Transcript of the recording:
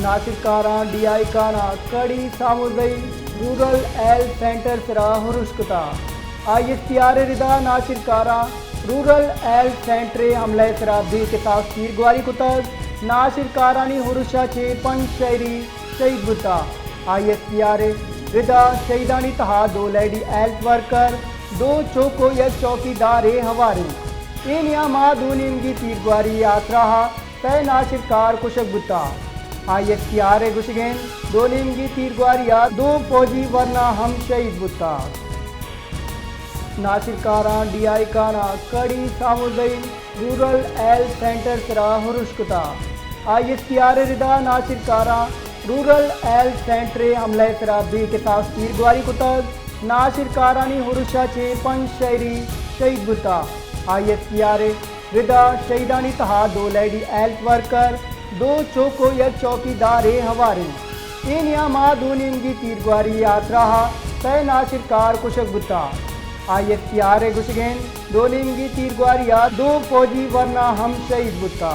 ناشرکاراں D I کانا کڑی ساموزئی رورل ہیلتھ سینٹر سرا ہرش کتا۔ آئی ایس پی آر ء ردا ناشرکاراں رورل ہیلتھ سینٹر ء حملہ ء سرا بے کساس تیرگواری کتگ۔ ناشرکارانی ہرشا چہ پنچ شہری شہید بوتا۔ آئی ایس پی آر ء ردا شہیدانی تہا دو لیڈی ہیلتھ ورکر، دو چوک و یک چوکیدار ء ہوار انت۔ اے نیاما دو نیمگی تیرگواری آسراہا سئے ناشرکار کشگ بوتا۔ آئی ایس پی آر ء گوشگ انت دو نیمگی تیرگواری ء دو فوجی ورنا ہم شہید بوتا۔ ناشرکاراں ڈی آئی کانا کڑی ساموزئی رورل ہیلتھ سینٹر سرا ہرش کتا۔ آئی ایس پی آر ء ردا ناشرکاراں رورل ہیلتھ سینٹر ء حملہ ء سرا بے کساس تیرگواری کتگ۔ ناشرکارانی ہرشا چہ پنچ شہری شہید بوتا۔ آئی ایس پی آر ء ردا شہیدانی تہا دو لیڈی ہیلتھ ورکر، دو چوک و یک چوکیدار ء ہوار انت۔ اے نیاما دو نیمگی تیرگواری آسراہا سئے ناشرکار کشگ بوتا۔ آئی ایس پی آر ء گوشگ انت دو نیمگی تیرگواری ء دو فوجی ورنا ہم شہید بوتا۔